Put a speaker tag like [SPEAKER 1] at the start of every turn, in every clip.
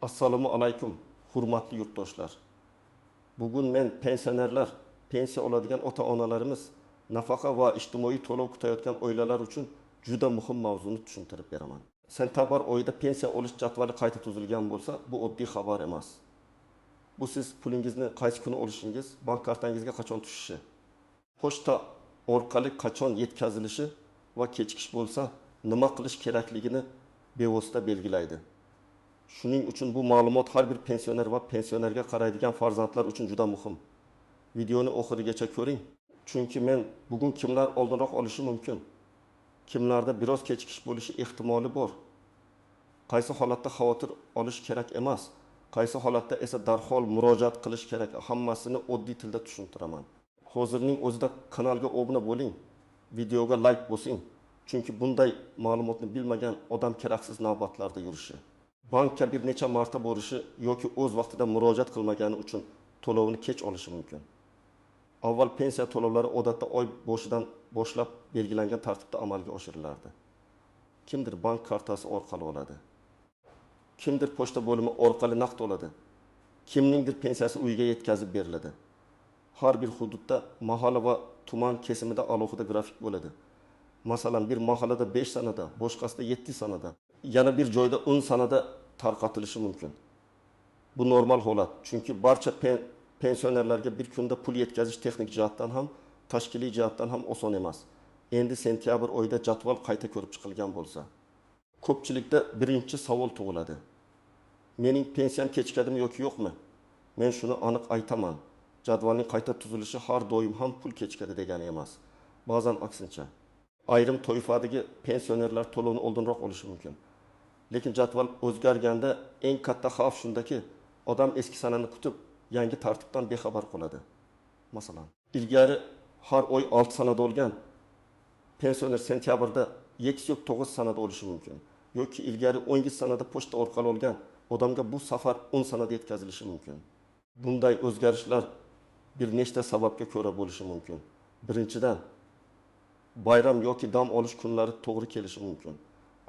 [SPEAKER 1] Assalomu alaykum, hurmatli yurtdoshlar. Bugun men pensionerlar, pensiya oladigan ota-onalarimiz, nafaqa va ijtimoiy to'lov kutayotgan oilalar uchun juda muhim mavzuni tushuntirib beraman. Sentabr oyida pensiya olish jadvali qayta tuzilgan bo'lsa, bu oddiy xabar emas. Bu siz pulingizni qaysi kuni olishingiz, bank kartangizga qachon tushishi, pochta orqali qachon yetkazilishi va kechikish bo'lsa nima qilish kerakligini bevosita belgilaydi. Shuning uchun bu ma'lumot har bir pensioner va pensionerga qaraydigan farzandlar uchun juda muhim. Videoni oxirigacha ko'ring, chunki men bugun kimlar oldinroq olishi mumkin, kimlarda biroz kechikish bo'lishi ehtimoli bor, qaysi holatda xavotir olish kerak emas, qaysi holatda esa darhol murojaat qilish kerak, hammasini oddiy tilda tushuntiraman. Hozirning o'zida kanalga obuna bo'ling, videoga like bosing, chunki bunday ma'lumotni bilmagan odam keraksiz navbatlarda yurishi, bankka bir necha marta borishi yoki o'z vaqtida murojaat qilmagani uchun to'lovni kech olishi mumkin. Avval pensiya to'lovlari odatda oy boshidan boshlab belgilangan tartibda amalga oshirilardi. Kimdir bank kartasi orqali oladi, kimdir pochta bo'limi orqali naqd oladi, kimningdir pensiyasi uyiga yetkazib beriladi. Har bir hududda mahalla va tuman kesimida alohida grafik bo'ladi. Masalan, bir mahallada 5 sanada, boshqasida 7 sanada, yana bir joyda 10 sanada tarqatilishi mumkin. Bu normal holat, chunki barcha pensionerlarga bir kunda pul yetkazish texnik jihatdan ham, tashkiliy jihatdan ham oson emas. Endi sentyabr oyida jadval qayta ko'rib chiqilgan bo'lsa, ko'pchilikda birinchi savol tug'iladi. Mening pensiyam kechikadimi yoki yo'qmi? Men shuni aniq aytaman. Jadvalning qayta tuzilishi har doim ham pul kechikadi degani emas. Ba'zan aksincha. Ayrim toifadagi pensionerlar to'lovni oldinroq olishi mumkin. Lekin jadval o'zgarganda eng katta xavf shundaki, odam eski sanani kutib, yangi tartibdan bexabar qoladi. Masalan, ilgari har oy 6 sanada olgan pensioner sentyabrda 7 yoki 9 sanada olishi mumkin. Yoki ilgari 10 sanada pochta orqali olgan odamga bu safar 10 sanada yetkazilishi mumkin. Bunday o'zgarishlar bir nechta sababga ko'ra bo'lishi mumkin. Birinchidan, bayram yoki dam olish kunlari to'g'ri kelishi mumkin.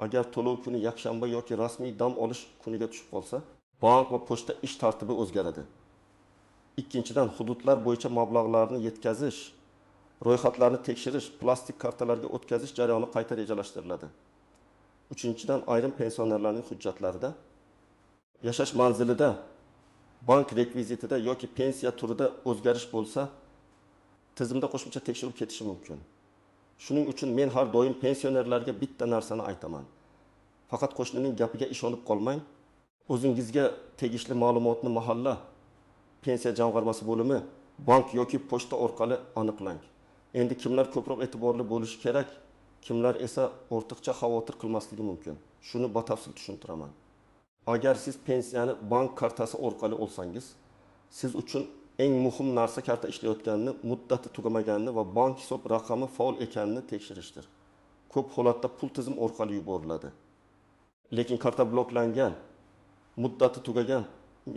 [SPEAKER 1] Agar to'lov kuni yakshanba yoki rasmiy dam olish kuniga tushib qolsa, bank va pochta ish tartibi o'zgaradi. Ikkinchidan, hududlar bo'yicha mablag'larni yetkazish, ro'yxatlarni tekshirish, plastik kartalarga o'tkazish jarayoni qayta rejalashtiriladi. Uchinchidan, ayrim pensionerlarning hujjatlarida, yashash manzilida, bank rekvizitida yoki pensiya turida o'zgarish bo'lsa, tizimda qo'shimcha tekshiruv ketishi mumkin. Shuning uchun men har doim pensionerlarga bitta narsani aytaman. Faqat qo'shnining gapiga ishonib qolmang. O'zingizga tegishli ma'lumotni mahalla, pensiya jamg'armasi bo'limi, bank yoki pochta orqali aniqlang. Endi kimlar ko'proq e'tiborli bo'lishi kerak, kimlar esa ortiqcha xavotir qilmasligi mumkin. Shuni batafsil tushuntiraman. Agar siz pensiyani bank kartasi orqali olsangiz, siz uchun eng muhim narsa karta ishlayotganini, muddati tugamaganini va bank hisob raqami faol ekanini tekshirishdir. Ko'p holatda pul tizim orqali yuboriladi. Lekin karta bloklangan, muddati tugagan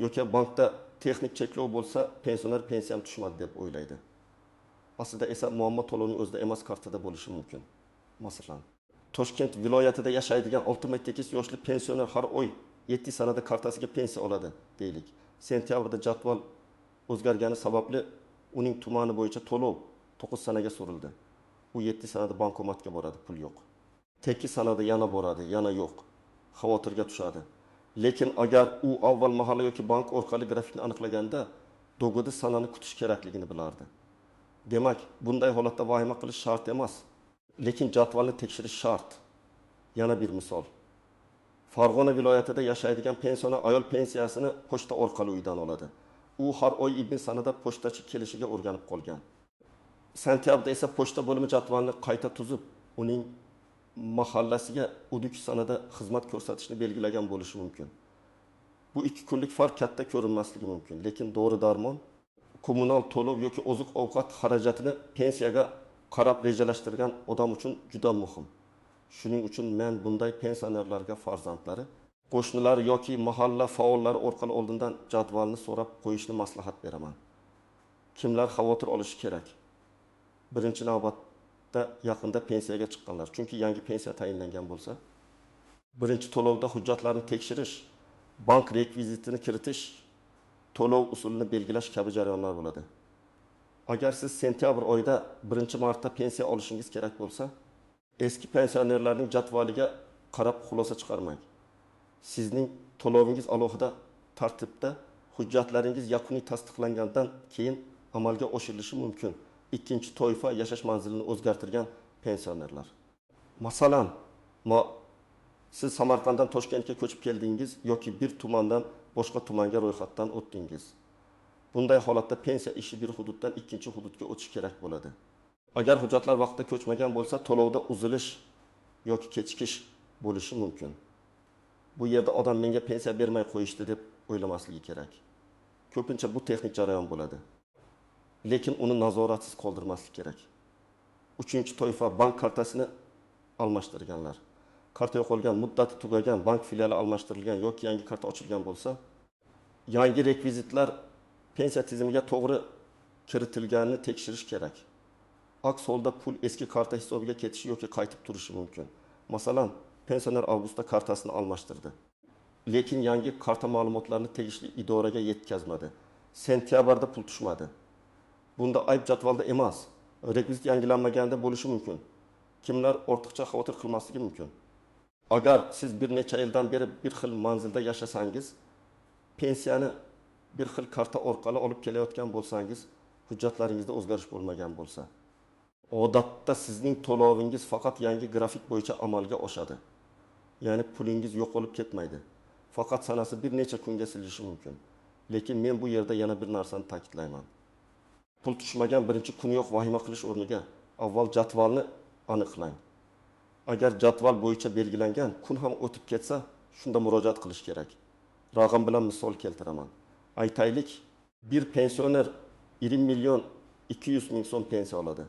[SPEAKER 1] yoki bankda texnik cheklov bo'lsa, pensioner pensiyam tushmadi deb o'ylaydi. Aslida esa muammo to'lovning o'zida emas, kartada bo'lishi mumkin. Masalan, Toshkent viloyatida yashaydigan 68 yoshli pensioner har oy 7 sanada kartasiga pensiya oladi deylik. Sentyabrda jadval o'zgargani sababli uning tumani bo'yicha to'lov 9 sanaga surildi. U 7 sanada bankomatga boradi, pul yo'q. 8 sanada yana boradi, yana yo'q. Xavotirga tushadi. Lekin agar u avval mahalla yoki bank orqali grafikni aniqlaganda, do'g'ri sanani kutish kerakligini bilardi. Demak, bunday holatda vahima qilish shart emas, lekin jadvalni tekshirish shart. Yana bir misol. Farg'ona viloyatida yashaydigan pensioner ayol pensiyasini pochta orqali uydan oladi. U har oy ibn sanada pochtachi kelishiga o'rganib qolgan. Sentyabrda esa pochta bo'limi jadvalni qayta tuzib, uning mahallasiga 12 sanada xizmat ko'rsatishni belgilagan bo'lishi mumkin. Bu 2 kunlik farq katta ko'rinmasligi mumkin, lekin dori-darmon, kommunal to'lov yoki oziq-ovqat xarajatini pensiyaga qarab rejalashtirgan odam uchun juda muhim. Shuning uchun men bunday pensionerlarga farzandlari, qo'shnilar yoki mahalla faollari orqali oldindan jadvalni so'rab qo'yishni maslahat beraman. Kimlar xavotir olishi kerak? Birinchi navbatda yaqinda pensiyaga chiqqanlar, chunki yangi pensiya tayinlangan bo'lsa, birinchi to'lovda hujjatlarni tekshirish, Bank rekvizitini kiritish, to'lov usulini belgilash kabi jarayonlar bo'ladi. Agar siz sentyabr oyida 1-martda pensiya olishingiz kerak bo'lsa, eski pensionerlarning jadvaliga qarab xulosa chiqarmang. Sizning to'lovingiz alohida tartibda, hujjatlaringiz yakuniy tasdiqlangandan keyin amalga oshirilishi mumkin. Ikkinchi toifa yashash manzilini o'zgartirgan pensionerlar. Masalan, siz Samarqanddan Toshkentga ko'chib keldingiz yoki bir tumandan boshqa tumanga ro'yxatdan o'tdingiz. Bunday holatda pensiya ishi bir hududdan ikkinchi hududga o'tishi kerak bo'ladi. Agar hujjatlar vaqtida ko'chmagan bo'lsa, to'lovda uzilish yoki kechikish bo'lishi mumkin. Bu yerda odam menga pensiya bermay qo'yishdi deb o'ylamasligi kerak. Ko'pincha bu texnik jarayon bo'ladi. Lekin uni nazoratsiz qoldirmaslik kerak. Uchinchi toifa bank kartasini almashtirganlar. Karta yo'qolgan, muddati tugagan, bank filiali almashtirilgan yoki yangi karta ochilgan bo'lsa, yangi rekvizitlar pensiya tizimiga to'g'ri kiritilganini tekshirish kerak. Aks holda pul eski karta hisobiga ketishi yoki qaytib turishi mumkin. Masalan, pensioner avgustda kartasini almashtirdi. Lekin yangi karta ma'lumotlarini tegishli idoraga yetkazmadi. Sentyabrda pul tushmadi. Bunda ayb jadvalda emas, rekvizit yangilanmaganda bo'lishi mumkin. Kimlar ortiqcha xavotir qilmasligi mumkin. Agar siz bir necha yildan beri bir xil manzilda yashasangiz, pensiyani bir xil karta orqali olib kelayotgan bo'lsangiz, hujjatlaringizda o'zgarish bo'lmagan bo'lsa, odatda sizning to'lovingiz faqat yangi grafik bo'yicha amalga oshadi. Ya'ni pulingiz yo'qolib ketmaydi. Faqat sanasi bir necha kunga silinishi mumkin. Lekin men bu yerda yana bir narsani ta'kidlayman. Pul tushmagan birinchi kun yo'q vahima qilish o'rniga avval jadvalni aniqlang. Agar jadval bo'yicha belgilangan kun ham o'tib ketsa, shunda murojaat qilish kerak. Raqam bilan misol keltiraman. Aytaylik, bir pensioner 1 million 200 ming so'm pensiya oladi.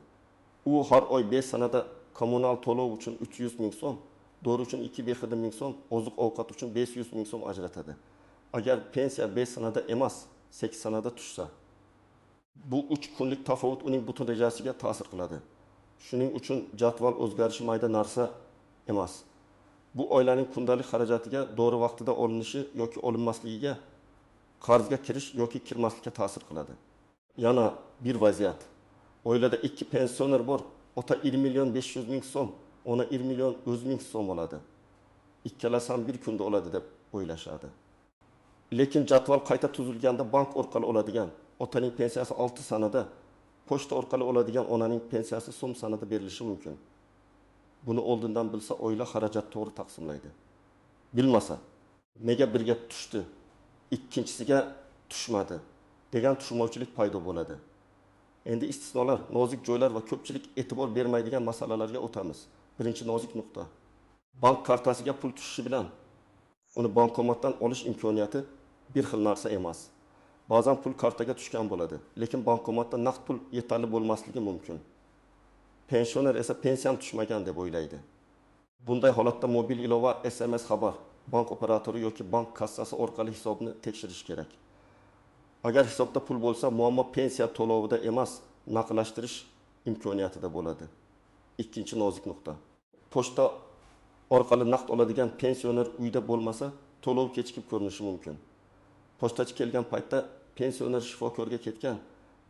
[SPEAKER 1] U har oy 5 sanada kommunal to'lov uchun 300 ming so'm, dori uchun 2,5 ming so'm, oziq-ovqat uchun 500 ming so'm ajratadi. Agar pensiya 5 sanada emas, 8 sanada tushsa, bu 3 kunlik tafovut uning butun rejasiga ta'sir qiladi. Shuning uchun jadval o'zgarishi mayda narsa emas. Bu oilaning kundalik xarajatiga dori vaqtida olinishi yoki olinmasligiga, qarzga kirish yoki kirmaslikka ta'sir qiladi. Yana bir vaziyat. Oilada 2 pensioner bor, ota 1 million 500 ming so'm, ona 1 million 100 ming so'm oladi. Ikkalasi ham bir kunda oladi deb o'ylashadi. Lekin jadval qayta tuzilganda bank orqali oladigan otaning pensiyasi 6 sanada, pochta orqali oladigan onaning pensiyasi so'm sanada berilishi mumkin. Buni oldindan bilsa oila xarajat to'g'ri taqsimlaydi. Bilmasa, nega birga tushdi, ikkinchisiga tushmadi degan tushunmovchilik paydo bo'ladi. Endi istisnolar, nozik joylar va ko'pchilik e'tibor bermaydigan masalalarga o'tamiz. Birinchi nozik nuqta. Bank kartasiga pul tushishi bilan uni bankomatdan olish imkoniyati bir xil narsa emas. Ba'zan pul kartaga tushgan bo'ladi, lekin bankomatda naqd pul yetarli bo'lmasligi mumkin. Pensioner esa pensiyam tushmagan deb o'ylaydi. Bunday holatda mobil ilova, SMS xabar, bank operatori yoki bank kassasi orqali hisobni tekshirish kerak. Agar hisobda pul bo'lsa, muammo pensiya to'lovida emas, naqdlashtirish imkoniyatida bo'ladi. Ikkinchi nozik nuqta. Pochta orqali naqd oladigan pensioner uyda bo'lmasa, to'lov kechikib ko'rinishi mumkin. Pochtachi kelgan paytda pensioner shifokorga ketgan,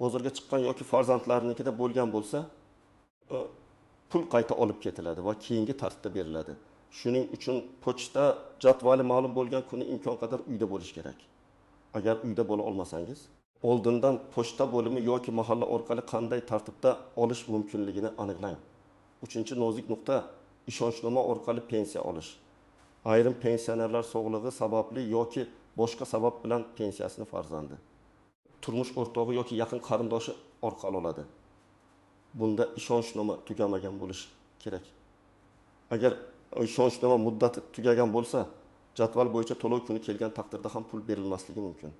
[SPEAKER 1] bozorga chiqqan yoki farzandlarinikida bo'lgan bo'lsa, pul qayta olib ketiladi va keyingi tartibda beriladi. Shuning uchun pochta jadvali ma'lum bo'lgan kuni imkon qadar uyda bo'lish kerak. Agar uyda bo'la olmasangiz, oldindan pochta bo'limi yoki mahalla orqali qanday tartibda olish mumkinligini aniqlang. Uchinchi nozik nuqta ishonchnoma orqali pensiya olish. Ayrim pensionerlar sog'lig'i sababli yoki boshqa sabab bilan pensiyasini farzandi, turmush o'rtog'i yoki yaqin qarindoshi orqali oladi. Bunda ishonchnoma tugamagan bo'lishi kerak. Agar ishonchnoma muddati tugagan bo'lsa, jadval bo'yicha to'lov kuni kelgan taqdirda ham pul berilmasligi mumkin.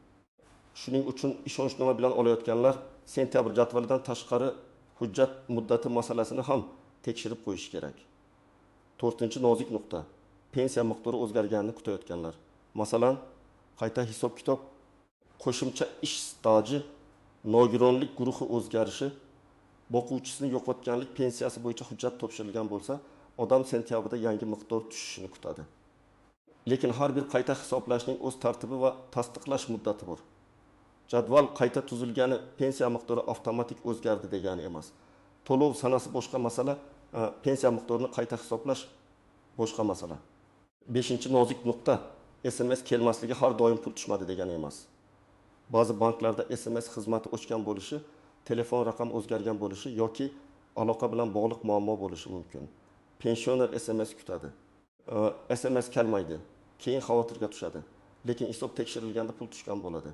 [SPEAKER 1] Shuning uchun ishonchnoma bilan olayotganlar sentyabr jadvalidan tashqari hujjat muddati masalasini ham tekshirib qo'yish kerak. To'rtinchi nozik nuqta pensiya miqdori o'zgarganini kutayotganlar. Masalan, qayta hisob-kitob, qo'shimcha ish staji, nogironlik guruhi o'zgarishi, boquvchisini yo'qotganlik pensiyasi bo'yicha hujjat topshirilgan bo'lsa, odam sentyabrda yangi miqdor tushishini kutadi. Lekin har bir qayta hisoblashning o'z tartibi va tasdiqlash muddati bor. Jadval qayta tuzilgani pensiya miqdori avtomatik o'zgardi degani emas. To'lov sanasi boshqa masala, pensiya miqdorini qayta hisoblash boshqa masala. Beshinchi nozik nuqta: SMS kelmasligi har doim pul tushmadi degani emas. Ba'zi banklarda SMS xizmati o'chgan bo'lishi, telefon raqam o'zgargan bo'lishi yoki aloqa bilan bog'liq muammo bo'lishi mumkin. Pensioner SMS kutadi. SMS kelmaydi. Keyin xavotirga tushadi. Lekin hisob tekshirilganda pul tushgan bo'ladi.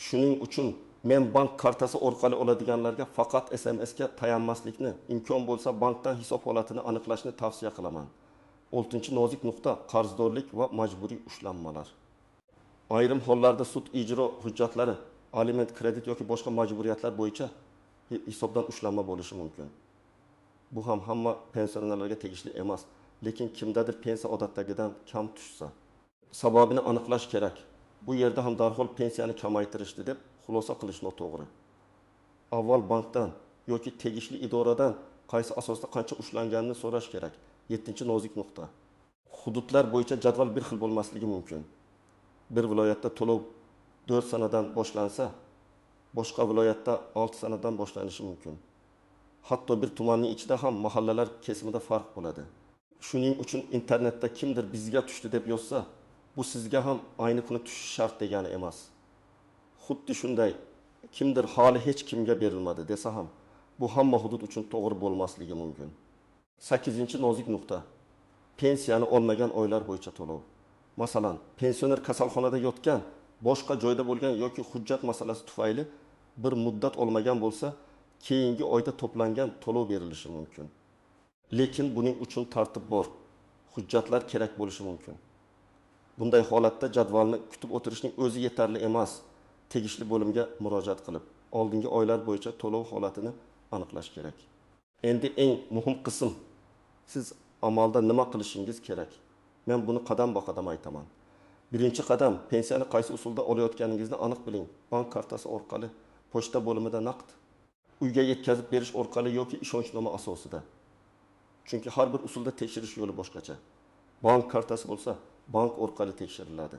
[SPEAKER 1] Shuning uchun men bank kartasi orqali oladiganlarga faqat SMSga tayanmaslikni, imkon bo'lsa bankdan hisob holatini aniqlashni tavsiya qilaman. Oltinchi nozik nuqta: qarzdorlik va majburiy ushlanmalar. Ayrim hollarda sud ijro hujjatlari, aliment, kredit yoki boshqa majburiyatlar bo'yicha hisobdan ushlanma bo'lishi mumkin. Bu ham hamma pensionerlarga tegishli emas, lekin kimdadir pensiya odatdagidan kam tushsa, sababini aniqlash kerak. Bu yerda ham darhol pensiyani kamaytirishdi deb xulosa qilish noto'g'ri. Avval bankdan yoki tegishli idoradan qaysi asosda qancha ushlanganini so'rash kerak. Yettinchi nozik nuqta. Hududlar bo'yicha jadval bir xil bo'lmasligi mumkin. Bir viloyatda to'lov 4 sanadan boshlansa, boshqa viloyatda 6 sanadan boshlanishi mumkin. Hatto bir tumanning ichida ham mahallalar kesimida farq bo'ladi. Shuning uchun internetda kimdir bizga tushdi deb yozsa, bu sizga ham ayni kuni tushishi shart degani emas. Xuddi shunday kimdir hali hech kimga berilmadi desa ham, bu hamma hudud uchun to'g'ri bo'lmasligi mumkin. Sakkizinchi nozik nuqta: pensiyani olmagan oylar bo'yicha to'lov. Masalan, pensioner kasalxonada yotgan, boshqa joyda bo'lgan yoki hujjat masalasi tufayli bir muddat olmagan bo'lsa, keyingi oyda to'plangan to'lov berilishi mumkin. Lekin buning uchun tartib bor. Hujjatlar kerak bo'lishi mumkin. Bunday holatda jadvalni kutib o'tirishning o'zi yetarli emas. Tegishli bo'limga murojaat qilib, oldingi oylar bo'yicha to'lov holatini aniqlash kerak. Endi eng muhim qism: siz amalda nima qilishingiz kerak? Men buni qadam-ba-qadam aytaman. Birinchi qadam: pensiyani qaysi usulda olayotganingizni aniq biling. Bank kartasi orqali, pochta bo'limida naqd, uyga yetkazib berish orqali yoki ishonchnoma asosida. Chunki har bir usulda tekshirish yo'li boshqacha. Bank kartasi bo'lsa, bank orqali tekshiriladi.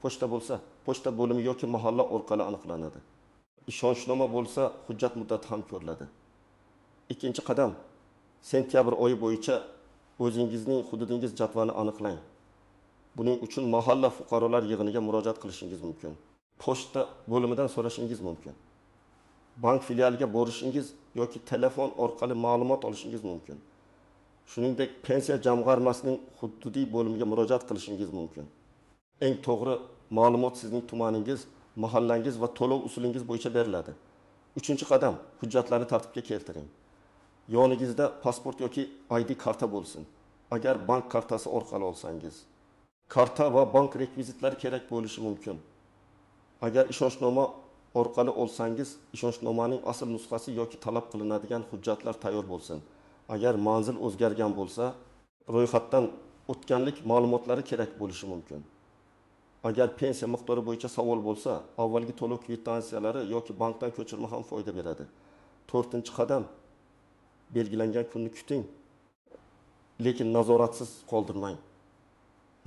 [SPEAKER 1] Pochta bo'lsa, pochta bo'limi yoki mahalla orqali aniqlanadi. Ishonchnoma bo'lsa, hujjat muddati ham ko'riladi. Ikkinchi qadam: sentyabr oyi bo'yicha o'zingizning hududingiz jadvalini aniqlang. Buning uchun mahalla fuqarolar yig'iniga murojaat qilishingiz mumkin. Pochta bo'limidan so'rashingiz mumkin. Bank filialiga borishingiz yoki telefon orqali ma'lumot olishingiz mumkin. Shuningdek, pensiya jamg'armasining hududiy bo'limiga murojaat qilishingiz mumkin. Eng to'g'ri ma'lumot sizning tumaningiz, mahallangiz va to'lov usulingiz bo'yicha beriladi. Uchinchi qadam: hujjatlarni tartibga keltiring. Yoningizda pasport yoki ID karta bo'lsin. Agar bank kartasi orqali olsangiz, karta va bank rekvizitlari kerak bo'lishi mumkin. Agar ishonchnoma orqali olsangiz, ishonchnomaning asl nusxasi yoki talab qilinadigan hujjatlar tayyor bo'lsin. Agar manzil o'zgargan bo'lsa, ro'yxatdan o'tganlik ma'lumotlari kerak bo'lishi mumkin. Agar pensiya miqdori bo'yicha savol bo'lsa, avvalgi to'lov kvitansiyalari yoki bankdan ko'chirma ham foyda beradi. To'rtinchi qadam: belgilangan kunni kuting, lekin nazoratsiz qoldirmang.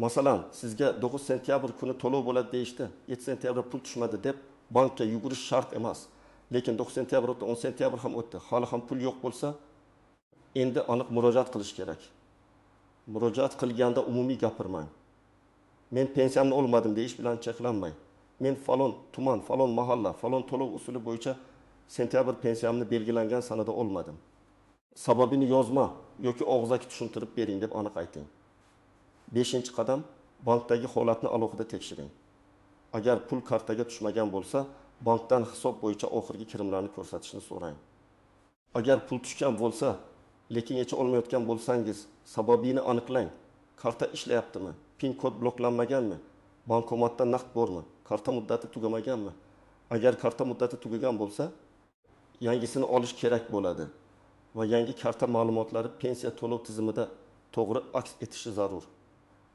[SPEAKER 1] Masalan, sizga 9 sentyabr kuni to'lov bo'ladi deyishdi, 7 sentyabrda pul tushmadi deb bankka yugurish shart emas. Lekin 9 sentyabr o'tdi, 10 sentyabr ham o'tdi, hali ham pul yo'q bo'lsa, endi aniq murojaat qilish kerak. Murojaat qilganda umumiy gapirmang. Men pensiyamni olmadim deyish bilan cheklanmang. Men falon tuman, falon mahalla, falon to'lov usuli bo'yicha sentyabr pensiyamni belgilangan sanada olmadim. Sababini yozma yoki og'zaki tushuntirib bering deb aniq ayting. Beshinchi qadam: bankdagi holatni alohida tekshiring. Agar pul kartaga tushmagan bo'lsa, bankdan hisob bo'yicha oxirgi kirimlarni ko'rsatishni so'rang. Agar pul tushgan bo'lsa, lekin yecha olmayotgan bo'lsangiz, sababini aniqlang. Karta ishlayaptimi? PIN kod bloklanmaganmi? Bankomatda naqd bormi? Karta muddati tugamaganmi? Agar karta muddati tugagan bo'lsa, yangisini olish kerak bo'ladi va yangi karta ma'lumotlari pensiya to'lov tizimida to'g'ri aks etishi zarur.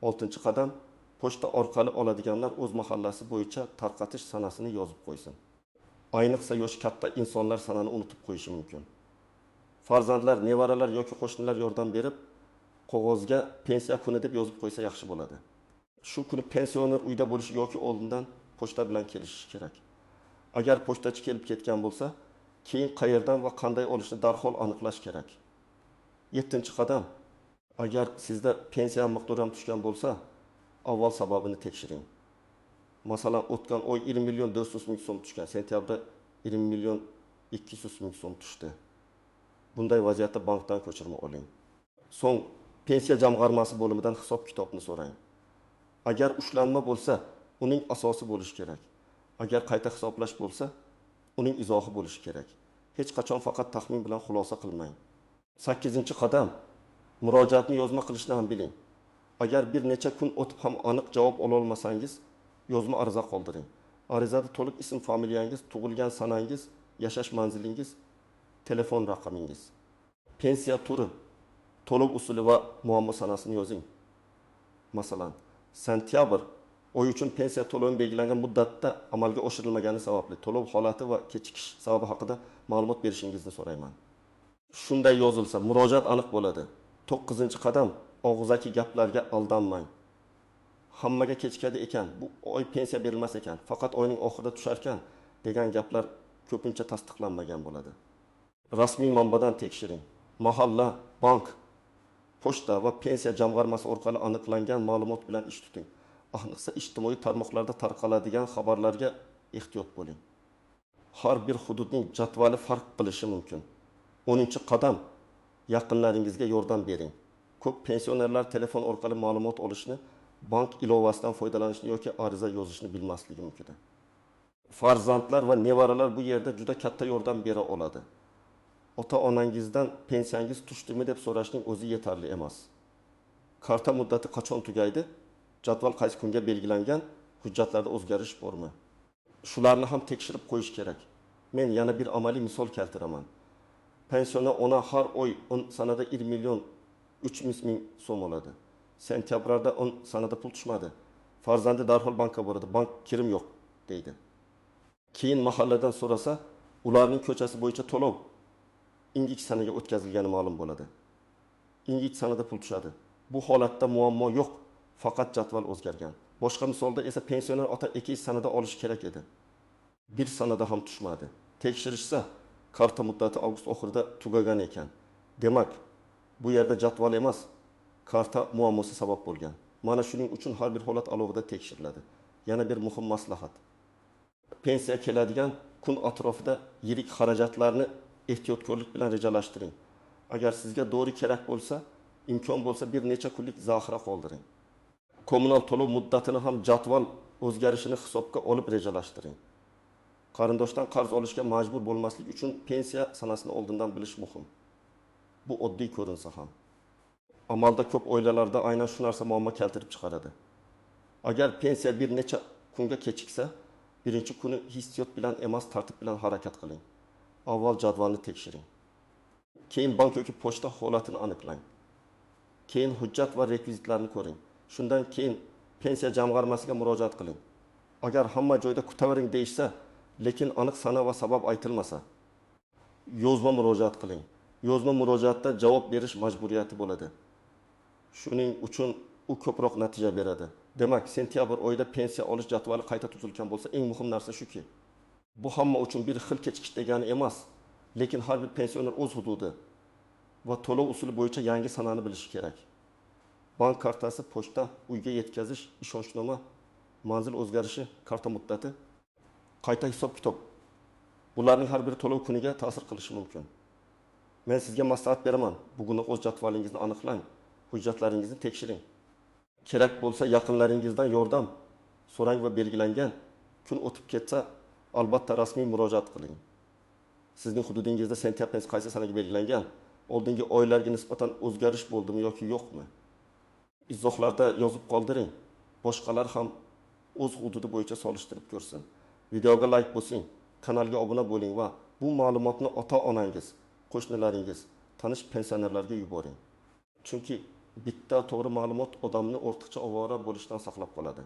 [SPEAKER 1] Oltinchi qadam: pochta orqali oladiganlar o'z mahallasi bo'yicha tarqatish sanasini yozib qo'ysin. Ayniqsa yoshi katta insonlar sanani unutib qo'yishi mumkin. Farzandlar, nevaralar yoki qo'shnilar yordam berib, qog'ozga pensiya kuni deb yozib qo'ysa yaxshi bo'ladi. Shu kuni pensioner uyda bo'lishi yoki oldindan pochta bilan kelishishi kerak. Agar pochtachi kelib ketgan bo'lsa, keyin qayerdan va qanday olishni darhol aniqlash kerak. Yettinchi qadam. Agar sizda pensiya miqdori ham tushgan bo'lsa, avval sababini tekshiring. Masalan, o'tgan oy 1 million 400 ming so'm tushgan, sentyabrda 1 million 200 ming so'm tushdi. Bunday vaziyatda bankdan ko'chirma oling. So'ng pensiya jamg'armasi bo'limidan hisob-kitobni so'rang. Agar ushlanma bo'lsa, uning asosi bo'lishi kerak. Agar qayta hisoblash bo'lsa, uning izohi bo'lishi kerak. Hech qachon faqat taxmin bilan xulosa qilmang. 8-qadam. Murojaatni yozma qilishni ham biling. Agar bir necha kun o'tib ham aniq javob ola olmasangiz, yozma ariza qoldiring. Arizada to'liq ism, familiyangiz, tug'ilgan sanangiz, yashash manzilingiz, telefon raqamingiz, pensiya turi, to'lov usuli va muammo sanasini yozing. Masalan, sentyabr oyi uchun pensiya to'lovi belgilangan muddatda amalga oshirilmagani sababli to'lov holati va kechikish sababi haqida ma'lumot berishingizni so'rayman. Shunday yozilsa, murojaat aniq bo'ladi. 9-qadam. Og'zaki gaplarga aldanmang. Hammaga kechikadi ekan, bu oy pensiya berilmas ekan, faqat oyning oxirida tusharkan degan gaplar ko'pincha tasdiqlanmagan bo'ladi. Rasmiy manbadan tekshiring. Mahalla, bank, pochta va pensiya jamg'armasi orqali aniqlangan ma'lumot bilan ish tuting. Ayniqsa ijtimoiy tarmoqlarda tarqaladigan xabarlarga ehtiyot bo'ling. Har bir hududning jadvali farq qilishi mumkin. 10-qadam. Yaqinlaringizga yordam bering. Ko'p pensionerlar telefon orqali ma'lumot olishni, bank ilovasidan foydalanishni yoki ariza yozishni bilmasligi mumkin. Farzandlar va nevaralar bu yerda juda katta yordam bera oladi. Ota-onangizdan pensiyangiz tushdimi deb so'rashning o'zi yetarli emas. Karta muddati qachon tugaydi? Jadval qaysi kunga belgilangan? Hujjatlarda o'zgarish bormi? Shularni ham tekshirib qo'yish kerak. Men yana bir amaliy misol keltiraman. Pensioner ona har oy 10 sanada 1 million 300 ming so'm oladi. Sentyabrda 10 sanada pul tushmadi. Farzandi darhol bankka boradi. Bank kirim yo'q deydi. Keyin mahalladan so'rasa, ularning ko'chasi bo'yicha to'lov indiki sanaga o'tkazilgani ma'lum bo'ladi. Indiki sanada pul tushadi. Bu holatda muammo yo'q, faqat jadval o'zgargan. Boshqa misolda esa pensioner ota 2 sanada olishi kerak edi. Bir sanada ham tushmadi. Tekshirishsa, karta muddati avgust oxirida tugagan ekan. Demak, bu yerda jadval emas, karta muammosi sabab bo'lgan. Mana shuning uchun har bir holat alohida tekshiriladi. Yana bir muhim maslahat. Pensiya keladigan kun atrofida yirik xarajatlarni ehtiyotkorlik bilan rejalashtiring. Agar sizga dori kerak bo'lsa, imkon bo'lsa bir necha kunlik zaxira qoldiring. Kommunal to'lov muddatini ham jadval o'zgarishini hisobga olib rejalashtiring. Qarindoshdan qarz olishga majbur bo'lmaslik uchun pensiya sanasini oldindan bilish muhim. Bu oddiy ko'rinsa ham, amalda ko'p oilalarda aynan shu narsa muammo keltirib chiqaradi. Agar pensiya bir necha kunga kechiksa, birinchi kuni hissiyot bilan emas, tartib bilan harakat qiling. Avval jadvalni tekshiring. Keyin bank yoki pochta holatini aniqlang. Keyin hujjat va rekvizitlarni ko'ring. Shundan keyin pensiya jamg'armasiga murojaat qiling. Agar hamma joyda kutavering deyishsa, lekin aniq sana va sabab aytilmasa, yozma murojaat qiling. Yozma murojaatda javob berish majburiyati bo'ladi. Shuning uchun u ko'proq natija beradi. Demak, sentyabr oyida pensiya olish jadvali qayta tuzilgan bo'lsa, eng muhim narsa shuki, bu hamma uchun bir xil kechikish degani emas, lekin har bir pensioner o'z hududi va to'lov usuli bo'yicha yangi sanani bilishi kerak. Bank kartasi, pochta, uyga yetkazish, ishonchnoma, manzil o'zgarishi, karta muddati, qayta hisob-kitob. Bularning har biri to'lov kuniga ta'sir qilishi mumkin. Men sizga maslahat beraman. Bugun o'z jadvalingizni aniqlang, hujjatlaringizni tekshiring. Kerak bo'lsa yaqinlaringizdan yordam so'rang va belgilangan kun o'tib ketsa, albatta rasmiy murojaat qiling. Sizning hududingizda sentyabr qaysi sanaga belgilangan? Oldingi oylarga nisbatan o'zgarish bo'ldimi yoki yo'qmi? Izohlarda yozib qoldiring. Boshqalar ham o'z hududi bo'yicha solishtirib ko'rsin. Videoga like bosing, kanalga obuna bo'ling va bu ma'lumotni ota-onangiz, qo'shnilaringiz, tanish pensionerlarga yuboring. Chunki bitta to'g'ri ma'lumot odamni ortiqcha ovora bo'lishdan saqlab qoladi.